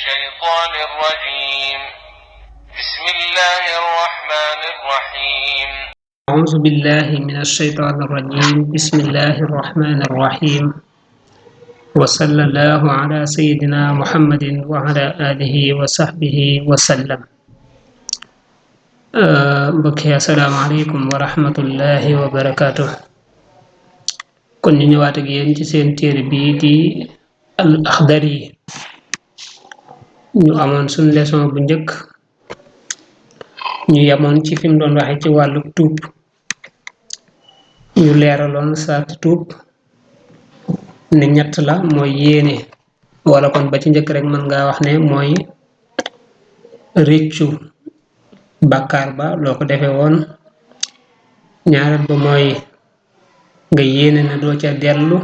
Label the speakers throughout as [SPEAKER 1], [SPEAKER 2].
[SPEAKER 1] الشيطان الرجيم بسم الله الرحمن الرحيم
[SPEAKER 2] أعوذ بالله من الشيطان الرجيم بسم الله الرحمن الرحيم وصلى الله على سيدنا محمد وعلى آله وصحبه وسلم mbokki asalaamaaleykum wa rahmatullahi wa barakaatu. kon ñu ñëwaat ak yéen ci seen téere bii di al Axdari yi ñu amoon suñ leçon bu njëkk ñu yemoon ci fi mu doon waxe ci wàllu tuub ñu leeraloon saat tuub ne ñett la mooy yéene wala kon ba ci njëkk rek mën ngaa wax ne mooy réccu bàkkaar ba loo ko defee woon ñaareel ba mooy nga yéene ne doo ca dellu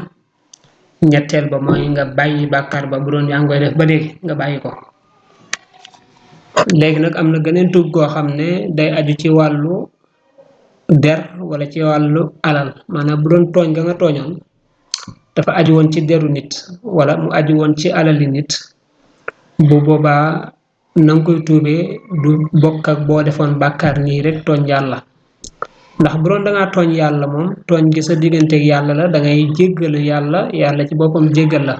[SPEAKER 2] ñetteel ba mooy nga bàyyi bàkkaar ba bu doon yaa ngi koy def ba léegi nga bàyyi ko. léegi nag am na geneen tuub goo xam ne day aju ci wàllu der wala ci wàllu alal maanaam bu doon tooñ nga tooñoon dafa aju woon ci deru nit wala mu aju woon ci alali nit bu boobaa na nga koy tuubee du bokk ak boo defoon bàkkaar nii rek tooñ yàlla ndax bu doon dangaa tooñ yàlla moom tooñ gi sa digganteeg yàlla la dangay jéggalu yàlla ci boppam jéggal la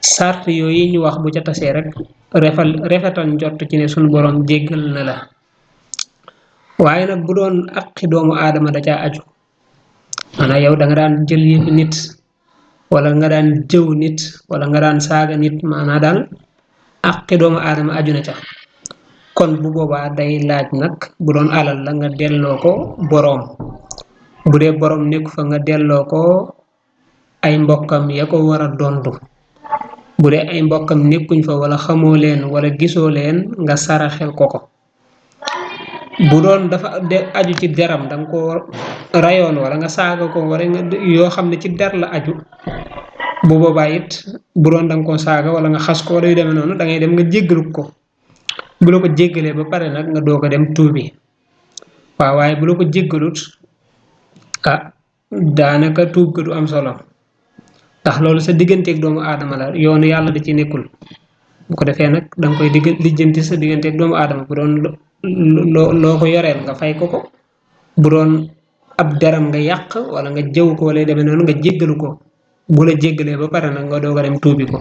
[SPEAKER 2] sart yooyu ñu wax bu ca tasee rek rafetal njort ci ne suñu borom jéggal na la. waaye nag bu doon aqi doomu aadama da caa aju maanaam yow da nga daan jël yëfi nit wala nga daan jëw nit wala nga daan saaga nit maanaam daal aqi doomu aadama aju na ca kon bu boobaa day laaj nag bu doon alal la nga delloo ko boroom bu dee boroom nekku fa nga delloo ko ay mbokkam ya ko war a dondu bu dee ay mbokkam nekkuñ fa wala xamoo leen wala gisoo leen nga saraxel ko bu doon dafa aju ci deram danga ko rayoon wala nga saaga ko wala nga yoo xam ne ci der la aju bu boobaa it bu doon danga ko saaga wala nga xas ko wala yu demee noonu dangay dem nga jéggalu ko bu la ko jéggalee ba pare nag nga doog a dem tuubi waaw waaye bu la ko jéggalut daanaka tuub ga du am solo ndax loolu sa digganteeg doomu aadama la yoonu yàlla da ci nekkul bu ko defee nag danga koy lijjanti sa digganteeg doomu aadama bu doon loo ko yoreel nga fay ko bu doon ab deram nga yàq wala nga jëw ko wala demee noonu nga jéggalu ko bu la jéggalee ba pare nag nga doog a dem tuubi ko.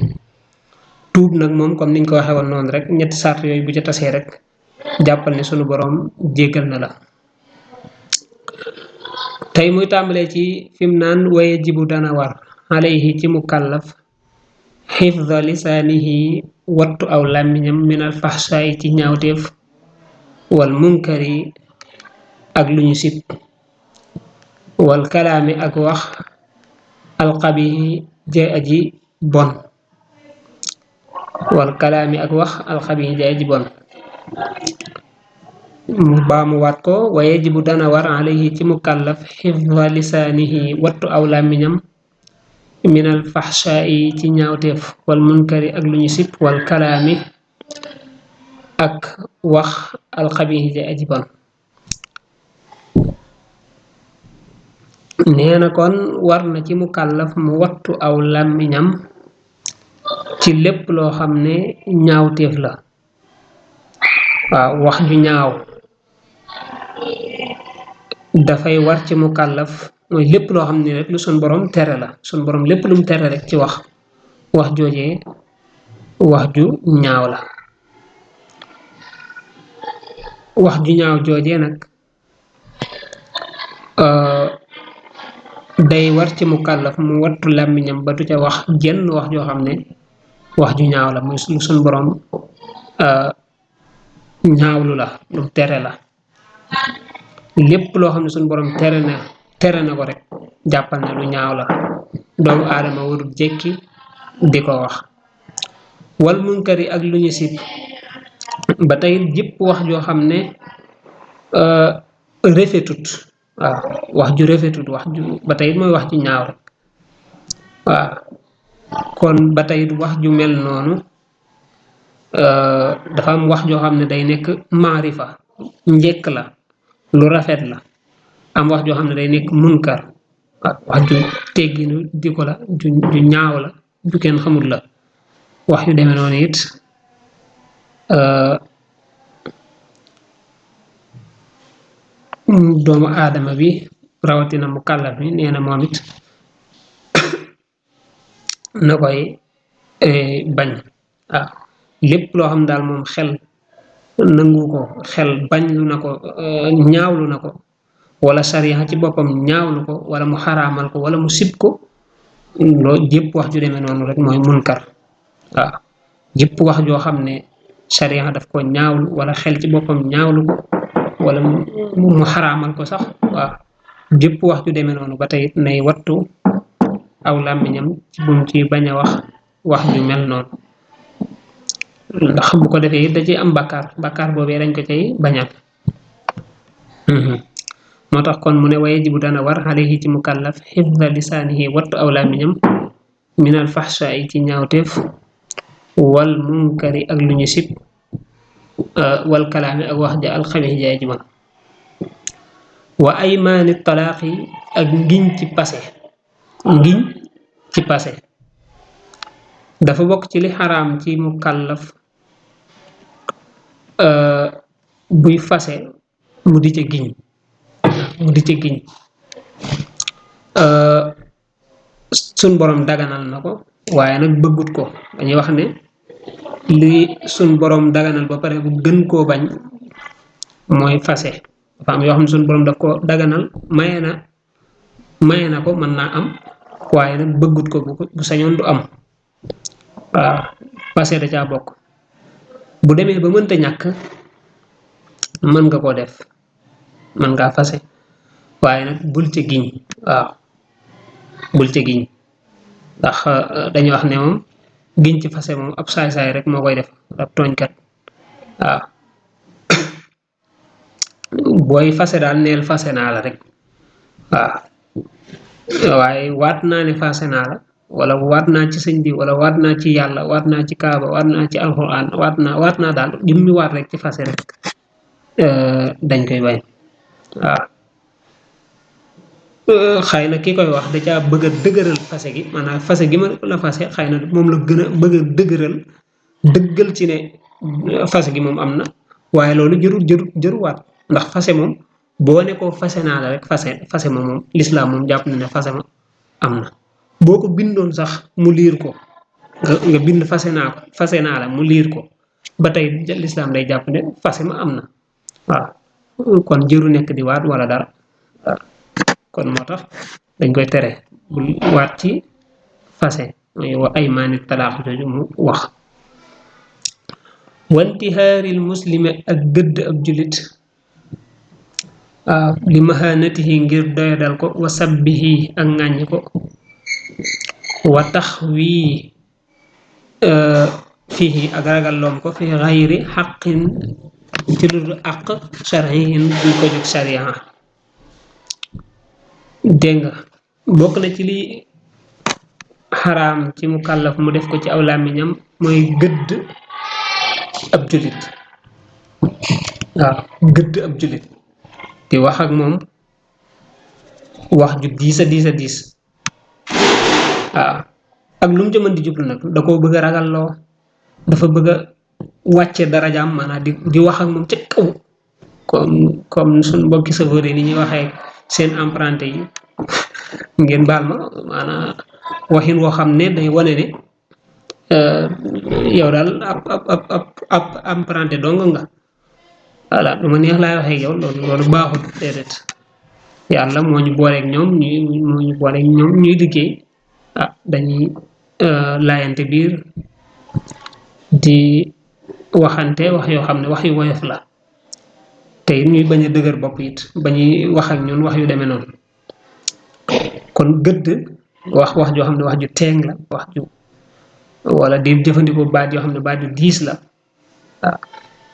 [SPEAKER 2] tuub nag moom comme niñ ko waxee woon noonu rek ñetti sart yooyu bu ca tasee rek jàppal ne sunu borom jéggal na la. tey muy tàmbalee ci fi mu naan waye jibu dana war alayhi ci mukallaf xifda lisaanihi wattu aw làmmiñam minal faxsaay ci ñaawteef wal munkari ak lu ñu sib wal kalaami ak wax alxabihi jay aji bon wal kalaami ak wax alxabihi jay aji bon mu baamu waat ko waaye jibu dana war alayhi ci mukallaf xifda lisaanihi wattu aw làmmiñam minal faxsaayi ci ñaawteef wal munkari ak lu ñu sib wal kalaami ak wax alxabihi ja aji bon. nee na kon war na ci mukallaf mu wattu aw làmmiñam ci lépp loo xam ne ñaawteef la waaw wax ju ñaaw dafay war ci mukallaf mooy lépp loo xam ne rek lu sun borom tere la sun borom lépp lu mu tere rek ci wax joojee wax ju ñaaw la. wax ju ñaaw joojee nag day war ci mukallaf mu wattu làmmiñam ba du ca wax jenn wax joo xam ne wax ju ñaaw la muy suñ borom ñaawlu la lu tere la lépp loo xam ne suñ borom tere na ko rek jàppal ne lu ñaaw la doomu aadama warul jekki di ko wax. wal munkari ak lu ñu sib ba tey jëpp wax joo xam ne rafetut waaw wax ju rafetut wax ju ba tey mooy wax ju ñaaw rek waaw kon ba tey wax ju mel noonu dafa am wax joo xam ne day nekk maarifa njëkk la lu rafet la am wax joo xam ne day nekk munkar wax ju tegginu di ko la ju ñaaw la ju kenn xamul la wax yu demee noonu it doomu aadama bi rawatina mu kàllaf mi nee na moom it na koy bañ waaw lépp loo xam daal moom xel nangu ko xel bañ lu na ko ñaawlu na ko wala sariya ci boppam ñaawlu ko wala mu xaraamal ko wala mu sib ko loolu jépp wax ju demee noonu rek mooy munkar waaw jépp wax joo xam ne sariya daf ko ñaawlu wala xel ci boppam ñaawlu ko wala mu xaraamal ko sax waaw jépp wax ju demee noonu ba tey nay wattu aw làmmiñam ci bum ci bañ a wax ju mel noonu ndax bu ko defee it da ciy am bakkaar boobee dañ ko cay bañal moo tax kon mu ne waye jibu dana war alayhi ci mukallaf xifda lisaanihi wattu aw làmmiñam minal faxshaay ci ñaawteef wal munkari ak lu ñu sib wal kalaami ak wax ja alxabih jaay ji bon wa aymaani talaaqi ak ngiñ ci passé dafa bokk ci li xaraam ci mukallaf buy fase mu di ca giñ sun borom daganal na ko waaye nag bëggut ko dañuy wax ne li sun borom daganal ba pare bu gën koo bañ mooy fase dafa am yoo xam ne sun borom daf ko daganal maye na ko mën naa am waaye nag bëggut ko bu sañoon du am waaw fase da caa bokk bu demee ba mënta ñàkk mën nga koo def mën ngaa fase waaye nag bul ca giñ waaw bul ca giñ ndax dañuy wax ne moom giñ ci fase moom ab saay-saay rek moo koy def ab tooñkat waaw booy fase daal neel fase naa la rek waaw waaye waat naa ne fase naa la wala waat naa ci sëñ bi wala waat naa ci yàlla waat naa ci kaaba waat naa ci alxuraan waat naa daal jëmmi waat rek ci fase rek dañ koy bañ waaw xëy na ki koy wax da caa bëgg a dëgëral fase gi maanaam fase gi ma la fase xëy na moom la gën a bëgg a dëggal ci ne fase gi moom am na waaye loolu jëruwaat ndax fase moom boo ne ko fase naa la rek fase ma moom lislaam moom jàpp na ne fase ma am na boo ko bindoon sax mu liir ko nga bind fase naa la mu liir ko ba tey lislaam day jàpp ne fase ma am na waaw kon jëru nekk di waat wala dara waaw kon moo tax dañ koy tere bul waat ci fase mooy wa ay maani talaax jooju mu wax wantihaaril muslimi ak gëdd ab julit waaw li mahanatihi ngir doyadal ko wa sabbihi ak ŋàññ ko wa tax wii fii ak ragalloom ko fi xayri xaqin ci lu dul àq shar'iyin buñ ko jóg sharia dégg nga bokk na ci li xaraam ci mukallaf mu def ko ci aw làmmiñam mooy gëdd ab julit waaw gëdd ab julit di wax ak moom wax ju diis waaw ak lu mu jëman di jublu nag da koo bëgg a ragalloo dafa bëgg a wàcce darajaam maanaam di wax ak moom ca kaw comme suñ mbokki chauffeur yi ni ñuy waxee seen emprunté yi ngeen baal ma maanaam waxin woo xam ne day wane ne yow daal ab emprunté dong nga voilà lu ma neex laay waxee yow loolu baaxul déedéet yàlla moo ñu booleeg ñoom ñuy liggéey dañuy laayante biir di waxante wax yoo xam ne wax yu woyof la te it ñuy bañ a dëgër bopp it bañuy wax ak ñun wax yu demee noonu kon gëdd wax joo xam ne wax ju teeng la wax ju wala di jëfandikoo baat yoo xam ne baat yu diis la waaw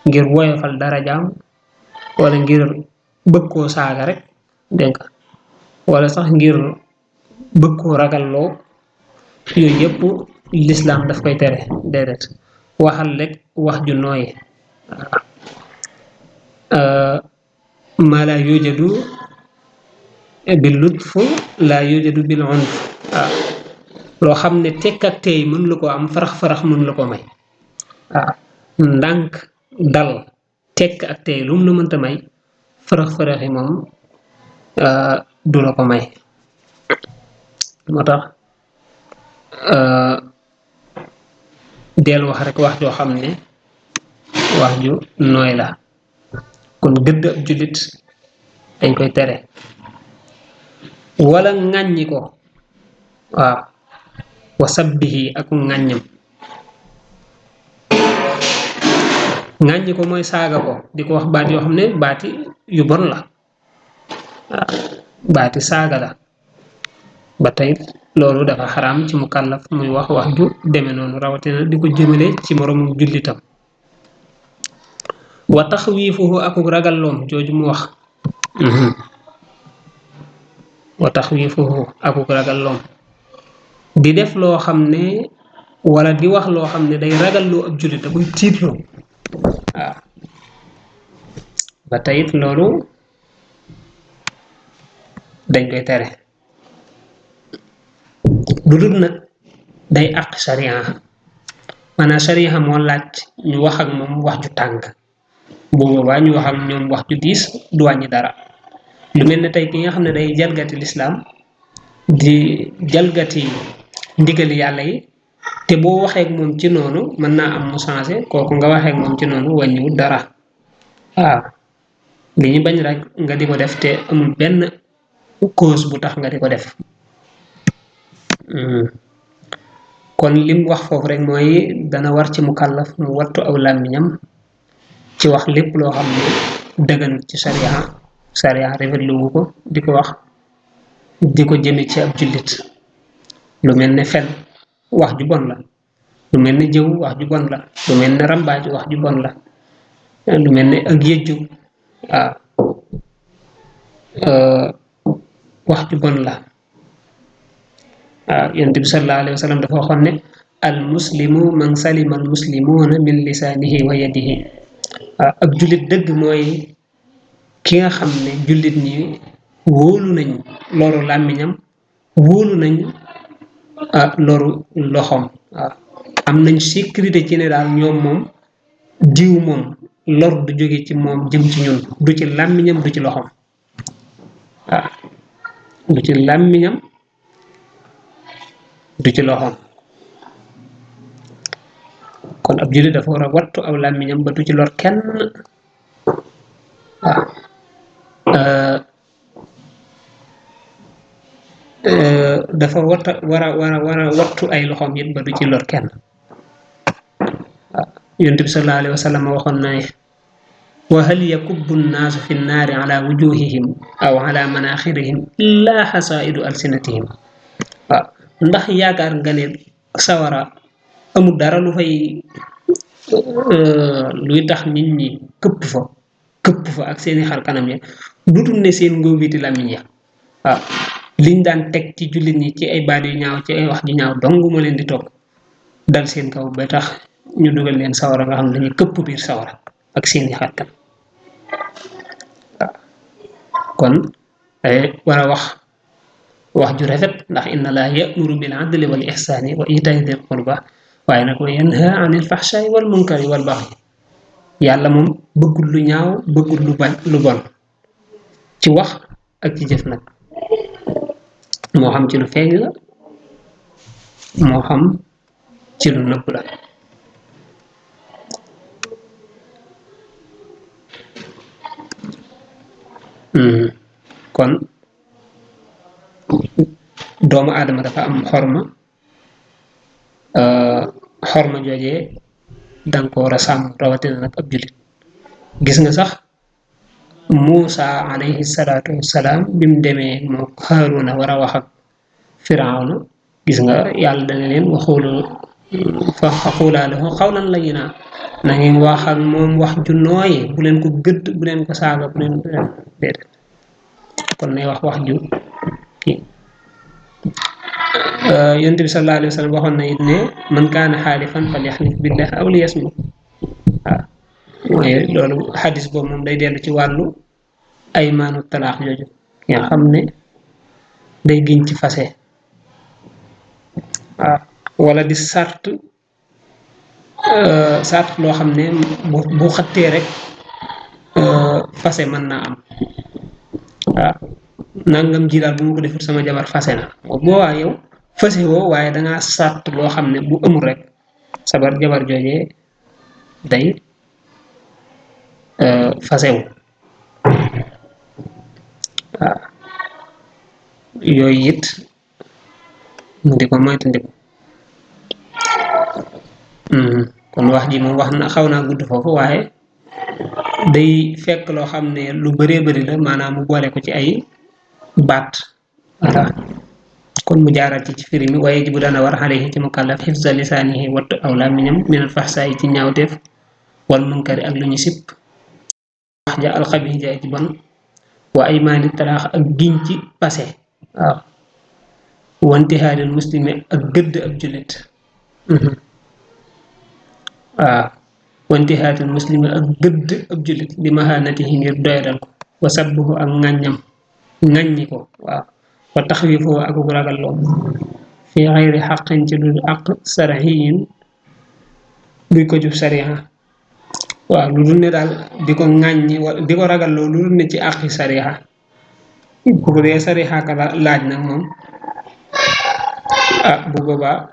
[SPEAKER 2] ngir woyofal darajaam wala ngir bëgg koo saaga rek dégg nga wala sax ngir bëgg koo ragalloo yooyu yëpp lislaam daf koy tere déedéet waxal rek wax ju nooy ma la yujadu bil lutf la yujadu bil unf waaw loo xam ne tekk ak tey mën la ko am farax mën la ko may waaw ndànk dal tekk ak tey lu mu la mënta may fërëx-fërëxi moom du la ko may moo tax del wax rek wax joo xam ne wax ju nooy la kon gëdd ab jullit dañ koy tere wala ŋàññi ko waaw wa sabbihi ak ŋàññam ŋàññi ko mooy saaga ko di ko wax baat yoo xam ne baati yu bon la waaw baati saaga la ba tey loolu dafa xaraam ci mukallaf muy wax wax ju deme noonu rawatina di ko jëmale ci moroomum jullitam wa taxwiifuhu akuk ragalloom jooju mu wax wa taxwiifuhu akuk ragalloom di def loo xam ne wala di wax loo xam ne day ragalloo ab jullit da koy tiitloo waaw ba tey loolu dañ koy tere lu dul nag day àq sharia maanaam sharia moo laaj ñu wax ak moom wax ju tàng bu boobaa ñu wax ak ñoom wax ju diis du wàññi dara lu mel ne tey ki nga xam ne day jalgati lislaam di jalgati ndigali yàlla yi te boo waxee ak moom ci noonu mën naa am mu changé kooku nga waxee ak moom ci noonu wàññiwul dara waaw li ñu bañ rek nga di ko def te amul benn cause bu tax nga di ko def kon lim wax foofu rek mooy dana war ci mukallaf mu wattu aw làmmiñam ci wax lépp loo xam ne dëggan ci sariya rafetlu wu ko di ko wax di ko jëme ci ab jullit lu mel ne fen wax ju bon la lu mel ne jëw wax ju bon la lu mel ne rambaaj wax ju bon la lu mel ne ak yëjju wax ju bon la yonent bi sallallahu alayhi wa sallam dafa waxoon ne al muslimu man salima al muslimuuna min lisaanihi wa yadihi ab jullit dëgg mooy ki nga xam ne jullit ñi wóolu nañ loru làmmiñam wóolu nañ loru loxoom am nañ sécurité ci ne daal ñoom moom diw moom lor du jóge ci moom jëm ci ñun du ci làmmiñam du ci loxoom du ci làmmiñam du ci loxoom kon ab jullit dafa war a wattu aw làmmiñam ba du ci lor kenn dafa war a wattu ay loxoom it ba du ci lor kenn yonent bi sallallahu alayhi wa sallam waxoon na ne wa hal yakubbu nnaasu fi nnaari ala wujuhihim aw ala manaxirihim illa xasaidu alsinatihim ndax yaakaar nga ne sawara amul dara lu fay luy tax nit ñi këpp fa ak seeni xar kanam ya dutul ne seen ngóobiti làmmiñ ya liñ daan teg ci jullit ñi ci ay baat yu ñaaw ci ay wax ju ñaaw dong moo leen di toog dal seen kaw ba tax ñu dugal leen sawara nga xam ne dañuy këpp biir sawara ak seeni xar kanam kon war a wax ju rafet ndax inna allaha ya'muru bil adli wal ihsani wa ita'i dil qurba waaye nag wa yanha anil fahsha'i wal munkari wal baghi yàlla moom bëggul lu ñaaw bëggul lu bon ci wax ak ci jëf nag moo xam ci lu feeñ la moo xam ci lu nëbb la kon doomu aadama dafa am xorma joojee danga ko war a sàmm rawatina nag ab jullit gis nga sax Muusa alayhi salaatu wassalaam bi mu demee moo Haaruna war a wax ak Firawna gis nga yàlla dana leen faqulaa lahu qawlan layyinan na ngeen wax ak moom wax ju nooy bu leen ko gëdd bu leen ko saaga bu leen déedéet kon nay wax ju kii yonent bi sallallahu alayhi wa sallam waxoon na it ne man kaana xaalifan falyaxlif billahi aw liyasmut mooy loolu xadis boobu moom day dellu ci wàllu ay maanu talaax jooju nga xam ne day giñ ci fase wala di sart sart loo xam ne bu xattee rek fase mën naa am waaw nangam ji daal bu ma ko defut sama jabar fase na boobaa yow fase woo waaye dangaa sart loo xam ne bu amul rek sabar jabar joojee day fasewu waaw yooyu it mu di ko moytandiku kon wax ji moom wax na xaw naa gudd foofu waaye day fekk loo xam ne lu bëree bëri la maanaam mu boole ko ci ay baat voilà kon mu jaaral ci firi mi waaye ji bu dana war alayhi ci mukallaf xifza lisaanihi wattu aw làmmiñam minal faxsaayi ci ñaawteef wal munkari ak lu ñu sib wax ja alxabih ja ci bon wa aymaani talaax ak giñ ci passé waaw wantihaadil muslimi ak gëdd ab jullit waaw wantihaadil muslimi ak gëdd ab jullit li mahanatihi ngir doyadal ko wa sabbuhu ak ŋàññi ko waaw wa taxwiifuhu ak ragal loo fi xayri xaqin ci dul aq sarahiyin luy ko jub sariha waaw lu dul ne daal di ko ŋàññi wala di ko ragal loo lu dul ne ci àqi sariha bu ko dee sariha ka laaj nag moom bu boobaa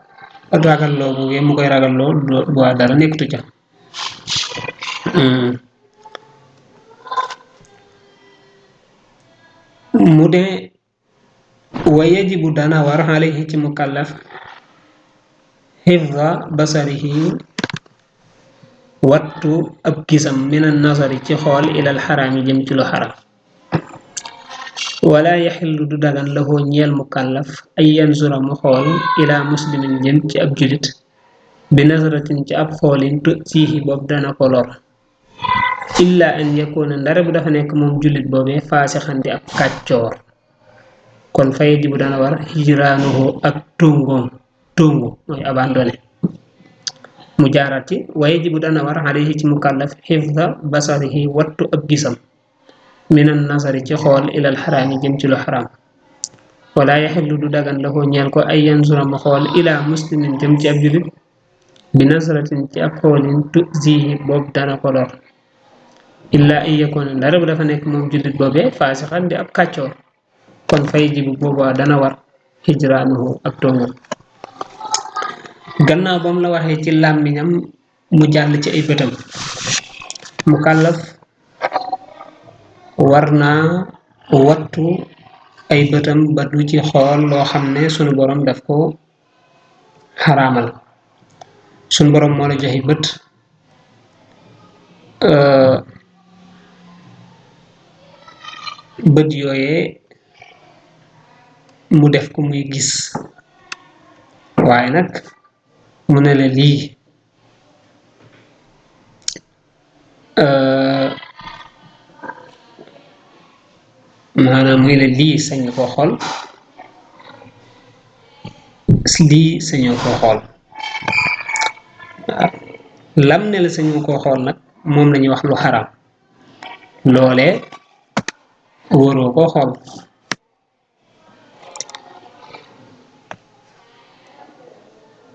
[SPEAKER 2] ragal loo bu mu koy ragal loo bu dara nekkatu ca mu de wa yajibu dana war alayhi ci mukallaf xifza basarihi wattu ab gisam minan nazari ci xool ilal xaraami jëm ci lu xaram wala yaxillu du dagan lahu ñeel mukallaf ay yanzura mu xool ila muslimin jëm ci ab julit bi nazaratin ci ab xoolin tu siihi boobu dana ko lor illa an yakuna ndare bu dafa nekk moom julit boobee faasixan di ab kàccoor kon fay ji bu dana war hijraanuhu ak tongu mooy abandonné mu jaarat ci waaye ji bu dana war alayhi ci mukallaf xifza basarihi wattu ab gisam minan nazari ci xool ilal xaraami jëm ci lu xaraam wala yaxillu du dagan la ko ñeel ko ay yanzura mu xool ila muslimin jëm ci ab julit bi nazaratin ci ab xoolin tu zihi boobu dana ko lor illa ay yakuna ndara bu dafa nekk moom julit boobee faasixan di ab kàccoor kon fay ji bu boobaa dana war hijraanuhu ak tongam gannaaw bam la waxee ci làmmiñam mu jàll ci ay bëtam mukallaf war naa wattu ay bëtam ba du ci xool loo xam ne sunu borom daf ko xaraamal sunu borom moo la joxe bët bët yooyee mu def ko muy gis waaye nag mu ne la lii maanaam muy la lii sañ koo xool lii sañoo koo xool waaw lam ne la sañoo koo xool nag moom lañuy wax lu xaraam loolee wóoroo koo xool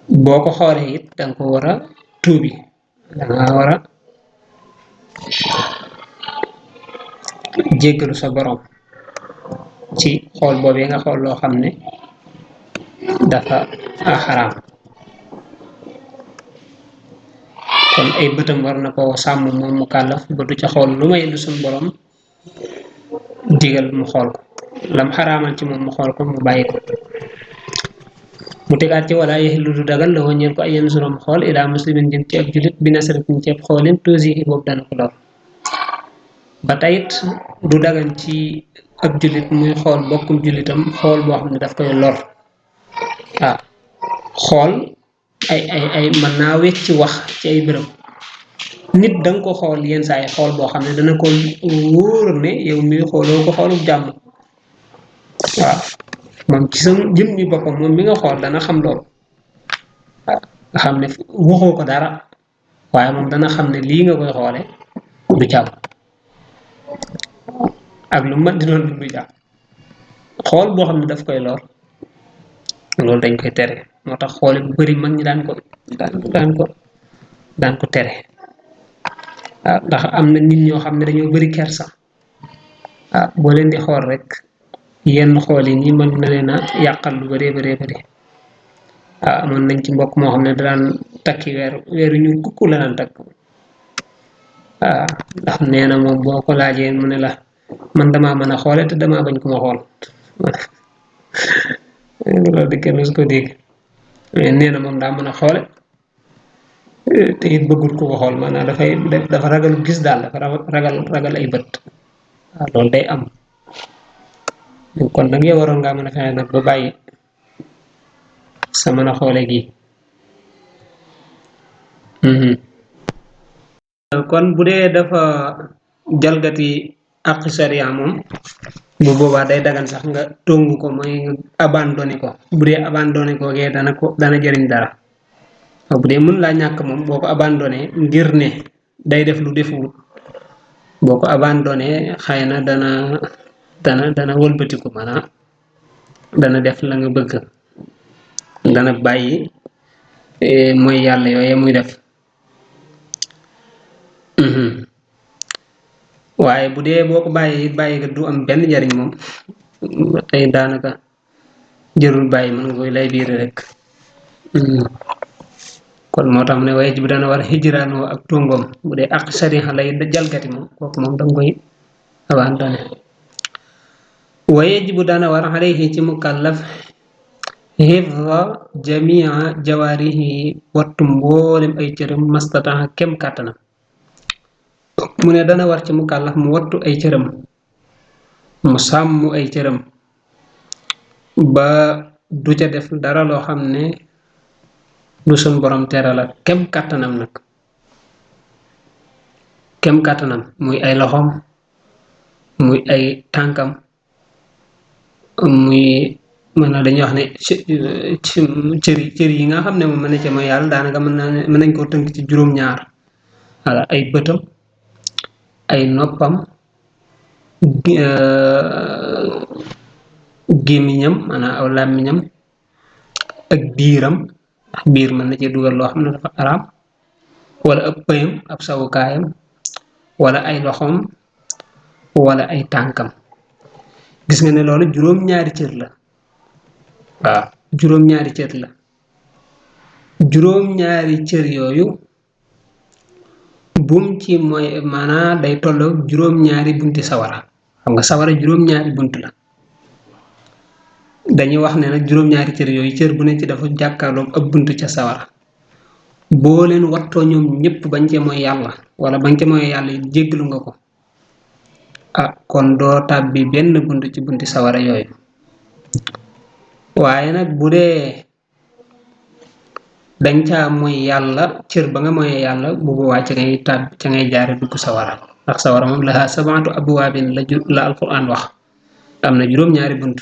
[SPEAKER 2] boo ko xoolee it danga ko war a tuubi danga war a jéggalu sa borom ci xool boobee nga xool loo xam ne dafa xaraam kon ay bëtam war na ko sàmm moom mu kàllaf ba du ca xool lu may lu suñ borom digal mu xool ko lam xaraamal ci moom mu xool ko mu bàyyi ko mu tegaat ci wala yaxillu du dagal la ñeel ko ay yenn suram xool ilaa muslimin jëm ci ab julit bi nasaratin ci ab xoolin tuusihi boobu dana ko lor ba tayit du dagan ci ab julit muy xool bokkum julitam xool boo xam ne daf koy lor waaw xool ay mën naa wecc ci wax ci ay bërëb nit danga ko xool yenn saa yi xool boo xam ne dana ko wóor ne yow mi xooloo ko xoolub jàmm waaw moom ci sa jëm mi boppam moom mi nga xool dana xam loolu waaw nga xam ne waxoo ko dara waaye moom dana xam ne lii nga koy xoole du jàmm ak lu mën di doon du jàmm xool boo xam ne daf koy lor loolu dañ koy tere moo tax xoole bu bari mag ñi daan ko daan ko tere ndax am na nit ñoo xam ne dañoo bari kersa boo leen di xool rek yenn xool yi nii mën na leen a yàqal lu bëree bari amoon nañ ci mbokk moo xam ne daan takki weeru ñu kukku la daan takk ndax nee na moom boo ko laajee mu ne la man damaa mën a xoole te damaa bañ ko ma xool loolu de kenn su ko dégg mais nee na moom daa mën a xoole te it bëggul ko xool maanaam dafa ragal gis daal dafa ragal ay bët loolu day am kon nag yow waroon ngaa mën a fexe nag ba bàyyi sa mën a xoole gi kon bu dee dafa jalgati ak sharia moom bu boobaa day dagan sax nga tongu ko mooy nga abandonné ko bu dee abandonné ko gee dana jëriñ dara bu dee mën laa ñàkk moom boo ko abandonné ngir ne day def lu defuwut boo ko abandonné xëy na dana wëlbatiku maanaam dana def la nga bëgg dana bàyyi mooy yàlla yooye muy def waaye bu dee boo ko bàyyi nga du am benn njariñ moom tey daanaka jërul bàyyi mën nga koy lay biir rek kon moo tax mu ne waaye ji bu dana war a hijraanoo ak tongoom bu dee ak sariya lay jalgati moom kooku moom danga koy abandonné waaye ji bu dana war alayhi ci mukallaf hifza jamia jawaarihi wattu mboolem ay cëram mastata kem kàttanam mu ne dana war ci mukallaf mu wattu ay cëram mu sàmm ay cëram ba du ca def dara loo xam ne lu sun borom tere la kem kàttanam nag kem kàttanam muy ay loxoom muy ay tànkam muy mën na dañuy wax ne cër yi nga xam ne moom mën na ca mooy yàlla daanaka mën nañ koo tënk ci juróom-ñaar wala ay bëtam ay noppam gémmiñam maanaam aw làmmiñam ak biiram ndax biir mën na ci dugal loo xam ne dafa araam wala ab pëyam ab sawukaayam wala ay loxoom wala ay tànkam gis nga ne loolu juróom-ñaari cër la waaw juróom-ñaari cër la juróom-ñaari cër yooyu bum ci mooy maanaa day tolloog juróom-ñaari bunti sawara xam nga sawara juróom-ñaari bunt la dañuy wax ne nag juróom-ñaari cër yooyu cër bu ne ci dafa jàkkaarloog ab bunt ca sawara boo leen wattoo ñoom ñëpp bañ ca mooy yàlla wala bañ ca mooy yàlla jéggalu nga ko kon doo tàbbi benn bunt ci bunti sawara yooyu waaye nag bu dee dañ caa mooy yàlla cër ba nga mooy yàlla bu boobaa ca ngay jaare dugg sawara ndax sawara moom laha sab'atu abwaabin la alquran wax am na juróom-ñaari bunt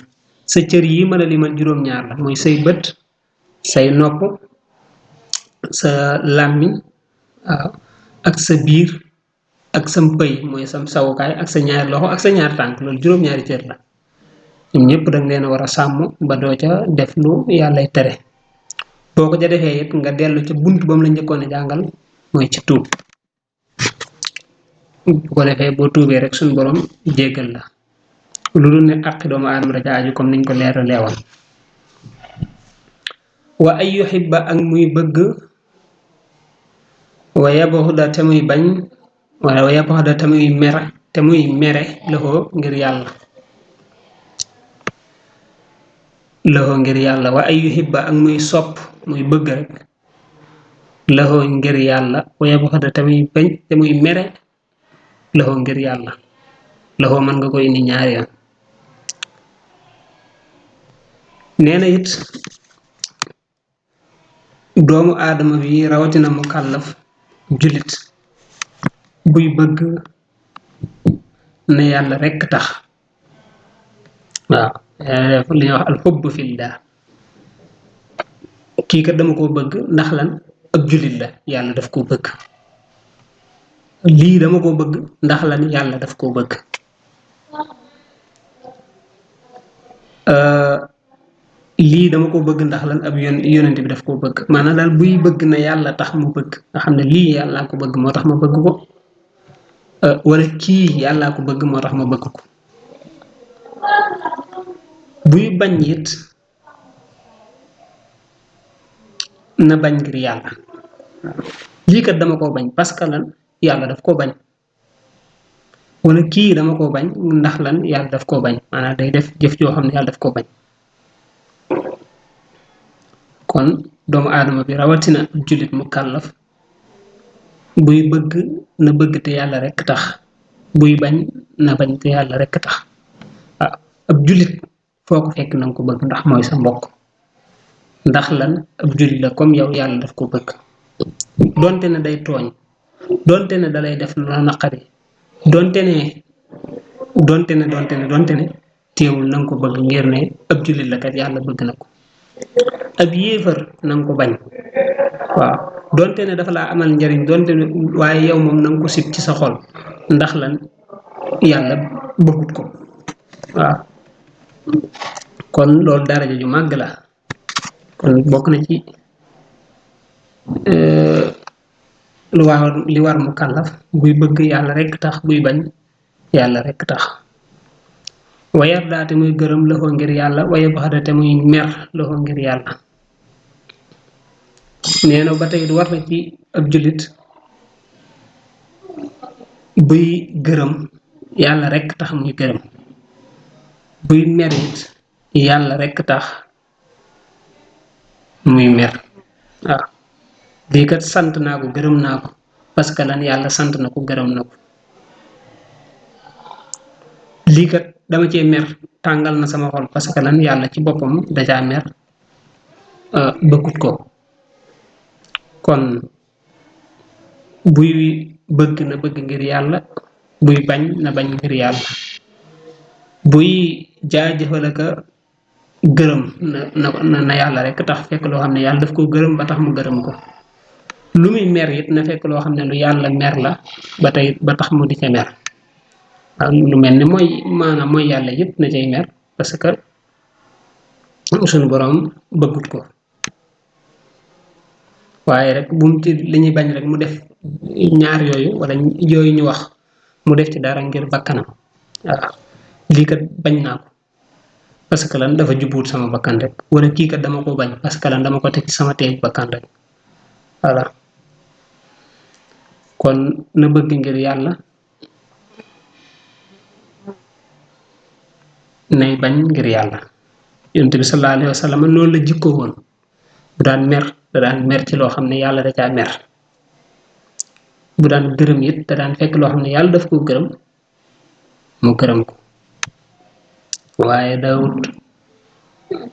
[SPEAKER 2] sa cër yi ma la limal juróom-ñaar la mooy say bët say nopp sa làmmiñ ak sa biir ak sa mpëy mooy sa sawukaay ak sa ñaari loxo ak sa ñaari tànk loolu juróom-ñaari cër la ñoom ñëpp danga leen a war a sàmm ba doo ca def lu yàllay tere boo ko ca defee it nga dellu ca bunt ba mu la njëkkoon a jàngal mooy ci tuub bu ko defee boo tuubee rek suñu borom jéggal la lu dul ne àqi doomu aadama da ca aju comme niñ ko leeralee woon wa ay yuhibba ak muy bëgg wa yabghuda te muy bañ wala wa yabghuda te muy mere loxo ngir yàlla wa ay yuhibba ak muy sopp muy bëgg rek loxo ngir yàlla wa yabghuda te muy bañ te muy mere loxo ngir yàlla loxo mën nga koy indi ñaari yoon nee na it doomu aadama bi rawatina mu kàllaf jullit buy bëgg ne yàlla rekk tax waaw li ñuy wax alxubbu fillah kii kat dama koo bëgg ndax lan ab jullit la yàlla daf koo bëgg lii dama koo bëgg ndax lan yàlla daf koo bëgg lii dama ko bëgg ndax lan ab yonent bi daf koo bëgg maanaam daal buy bëgg na yàlla tax mu bëgg nga xam ne lii yàllaa ko bëgg moo tax ma bëgg ko wala kii yàllaa ko bëgg moo tax ma bëgg ko buy bañ it na bañ ngir yàlla lii kat dama koo bañ parce que lan yàlla daf koo bañ wala kii dama koo bañ ndax lan yàlla daf koo bañ maanaam day def jëf joo xam ne yàlla daf koo bañ kon doomu aadama bi rawatina jullit mu kàllaf buy bëgg na bëgg te yàlla rekk tax buy bañ na bañ te yàlla rekk tax ab jullit foo ko fekk nanga ko bëgg ndax mooy sa mbokk ndax lan ab jullit la comme yow yàlla daf ko bëgg donte ne day tooñ donte ne dalay def lu la naqari donte ne teewul nanga ko bëgg ngir ne ab jullit la kat yàlla bëgg na ko ab yéefar nanga ko bañ waaw donte ne dafa laa amal njariñ donte ne waaye yow moom nanga ko sib ci sa xol ndax lan yàlla bëggut ko waaw kon loolu daraja ju màgg la kon bokk na ci li war mu kàllaf buy bëgg yàlla rekk tax buy bañ yàlla rekk tax wayar daate muy gërëm loxo ngir yàlla waye baxdate muy mer loxo ngir yàlla nee na ba tey war na ci ab jullit buy gërëm yàlla rekk tax muy gërëm buy mer it yàlla rekk tax muy mer waaw lii kat sant naa ko gërëm naa ko parce que lan yàlla sant na ko gërëm na ko lii kat dama cee mer tàngal na sama xol parce que lan yàlla ci boppam dajaa mer bëggut ko kon buy bëgg na bëgg ngir yàlla buy bañ na bañ ngir yàlla buy jaajëfal ak gërëm na yàlla rekk tax fekk loo xam ne yàlla daf ko gërëm ba tax mu gërëm ko lu muy mer it na fekk loo xam ne lu yàlla mer la ba tey ba tax mu di ca mer lu mel ni mooy yàlla yëpp na cay mer parce que suñu boroom bëggut ko waaye rek bu mu ci li ñuy bañ rek mu def ñaar yooyu wala yooyu ñu wax mu def ci dara ngir bakkanam waaw lii kat bañ naa ko parce que lan dafa jubbuut sama bakkan rek wala kii kat dama ko bañ parce que lan dama ko teg ci sama teeg bakkan rek voilà kon na bëgg ngir yàlla nay bañ ngir yàlla yonent bi sallallahu alayhi wa sallam noonu la jikko woon bu daan mer da daan mer ci loo xam ne yàlla da caa mer bu daan gërëm it da daan fekk loo xam ne yàlla daf ko gërëm mu gërëm ko waaye daawut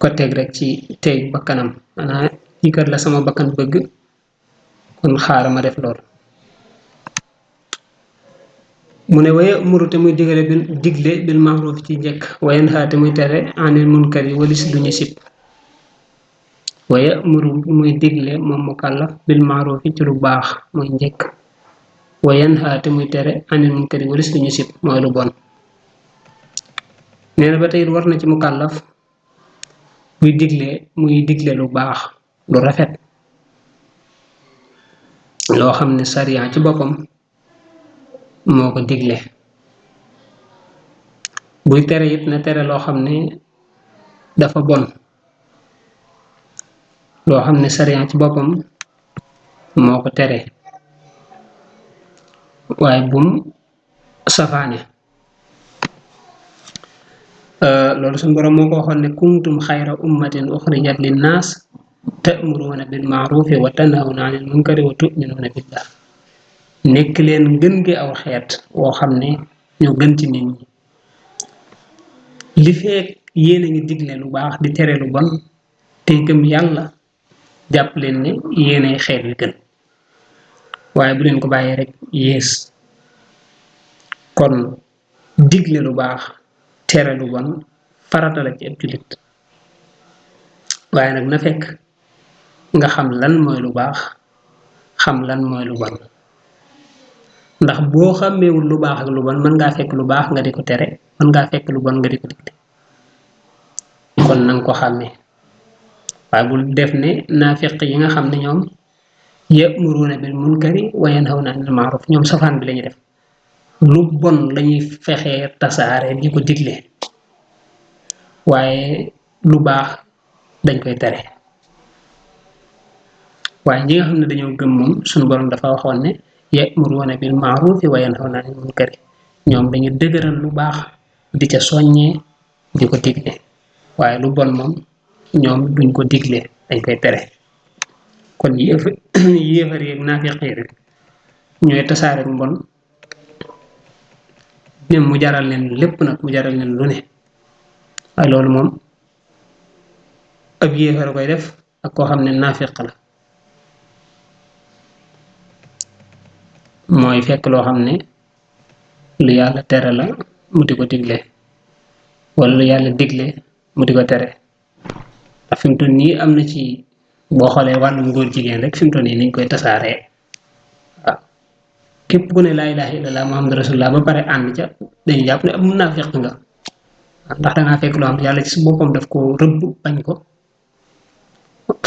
[SPEAKER 2] ko teg rek ci teg bakkanam maanaam kii kat la sama bakkan bëgg kon xaaral ma def loolu mu ne waye muru te muy digle bil ma'ruf ci njëkk wayen xaate muy tere anil munkar yi walis duñu sib waye muru muy digle moom mu kàllaf bil ma'ruf ci lu baax mooy njëkk wayen xaate muy tere anil munkar yi walis duñu sib mooy lu bon nee na ba tey war na ci mu kàllaf muy digle lu baax lu rafet loo xam ne sariya ci boppam moo ko digle buy tere it na tere loo xam ne dafa bon loo xam ne sariya ci boppam moo ko tere waaye bum safaane loolu suñu borom moo ko waxoon ne kuntum xayra ummatin uxrijat linnaas ta'muruuna bil ma'rufi wa tanhawna anil munkari wa tu'minuuna billah nekk leen gën gi aw xeet woo xam ne ñoo gën ci nit ñi li fekk yéen a ngi digle lu baax di tere lu bon te gëm yàlla jàpp leen ne yéenay xeet wi gën waaye bu leen ko bàyyee rek yées kon digle lu baax tere lu bon farata la ci ab jullit waaye nag na fekk nga xam lan mooy lu baax xam lan mooy lu bon ndax boo xàmmeewul lu baax ak lu bon mën ngaa fekk lu baax nga di ko tere mën ngaa fekk lu bon nga di ko digle kon nanga ko xàmmee waaye bul def ne naafiq yi nga xam ne ñoom ya'muruuna bil munkari wa yanhawna anil ma'ruf ñoom safaan bi lañuy def lu bon lañuy fexee tasaare di ko digle waaye lu baax dañ koy tere waaye ñi nga xam ne dañoo gëm moom suñu borom dafa waxoon ne ya'muruuna bil ma'rufi wa yanhawna anil munkari ñoom dañu dëgëral lu baax di ca soññee di ko digle waaye lu bon moom ñoom duñ ko digle dañ koy tere kon yéefar yi ak naafiq yi rek ñooy tasaare mbon même mu jaral leen lépp nag mu jaral leen lu ne waaye loolu moom ab yéefar koy def ak koo xam ne naafiq la mooy fekk loo xam ne lu yàlla tere la mu di ko digle wala lu yàlla digle mu di ko tere ndax fi mu toll nii am na ci boo xoolee wàllum góor jigéen rek fi mu toll nii niñ koy tasaaree waaw képp ku ne laa ilaaha illallaah muhammadu rasulullah ba pare ànd ca dañuy jàpp ne am naafiq nga ndax dangaa fekk loo xam ne yàlla ci su boppam daf ko rëbb bañ ko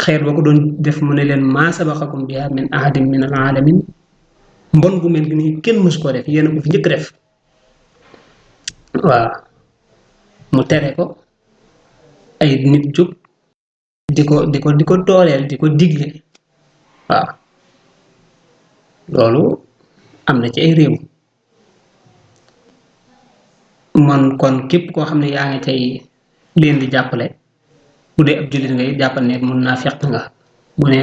[SPEAKER 2] xeer ba ko doon def mu ne leen maa sabaqakum bihaa min ahadin min al alamin mbon bu mel ni kenn mësu ko def yéen a ko fi njëkk def waaw mu tere ko ay nit jóg di ko dooleel di ko digle waaw loolu am na ci ay réew man kon képp koo xam ne yaa ngi cay leen di jàppale bu dee ab jullit ngay jàppal ne mun naa fekk nga boo ne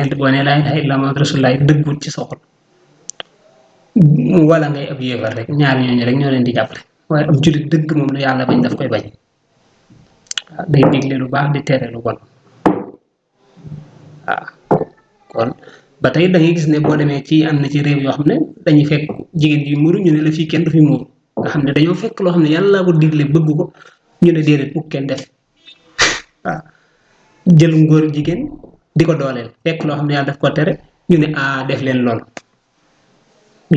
[SPEAKER 2] laa ilaaha illallaah muhammadu rasulullah dëggut ci soxol wala ngay ab yéefar rek ñaar ñooñu rek ñoo leen di jàppale waaye ab jullit dëgg moom lu yàlla bañ daf koy bañ waaw day digle lu baax di tere lu bon waaw kon ba tey da ngay gis ne boo demee ci am na ci réew yoo xam ne dañuy fekk jigéen ji muuru ñu ne la fii kenn du fi muuru nga xam ne dañoo fekk loo xam ne yàlla ko digle bëgg ko ñu ne déedéet bu kenn def waaw jël ngóor jigéen di ko dooleel fekk loo xam ne yàlla daf ko tere ñu ne def leen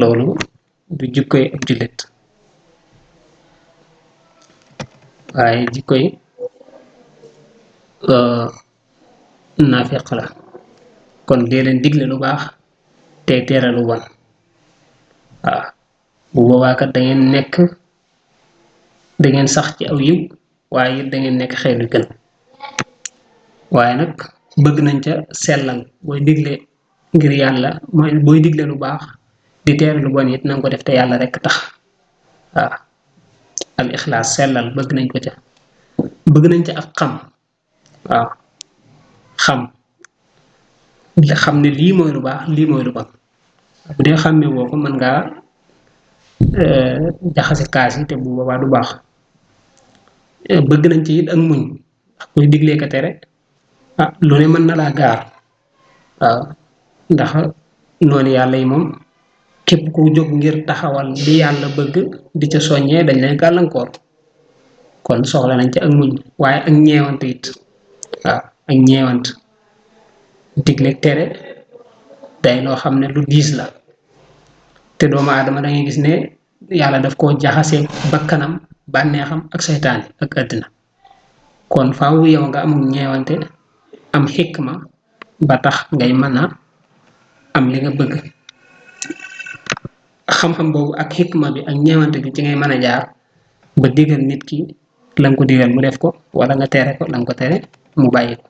[SPEAKER 2] loolu du jikkoy ab jullit waaye jikkoy naafiq la kon dee leen digle lu baax te tere lu bon waaw bu boobaa kat da ngeen sax ci aw yiw waaye it da ngeen nekk xeetu gën waaye nag bëgg nañ ca sellal booy digle ngir yàlla mooy booy digle lu baax di tere lu bon it na nga ko def te yàlla rek tax waaw al ixlaas sellal bëgg nañ ko ca bëgg nañ ca ak xam waaw xam ne lii mooy lu baax lii mooy lu bon bu dee xàmmee woo ko mën ngaa jaxase kaas yi te bu boobaa du baax bëgg nañ ci it ak muñ ndax kuy diglee ka tere lu ne mën na laa gaar waaw ndax noonu yàlla yi moom képp ku jóg ngir taxawal li yàlla bëgg di ca soññee dañ lay gàllankoor kon soxla nañ ci ak muñ waaye ak ñeewant it waaw ak ñeewant digle tere day loo xam ne lu diis la te doomu aadama da ngay gis ne yàlla daf koo jaxasee bakkanam bànneexam ak seytaane ak àddina kon faaw yow nga amul ñeewante am xikma ba tax ngay mën a am li nga bëgg xam-xam boobu ak xikma bi ak ñeewante bi ci ngay mën a jaar ba digal nit ki la nga ko digal mu def ko wala nga tere ko la nga ko tere mu bàyyi ko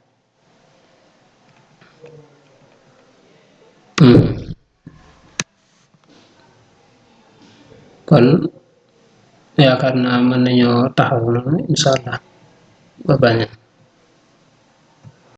[SPEAKER 2] kon yaakaar naa mën nañoo taxaw noonu incha allah ba bañ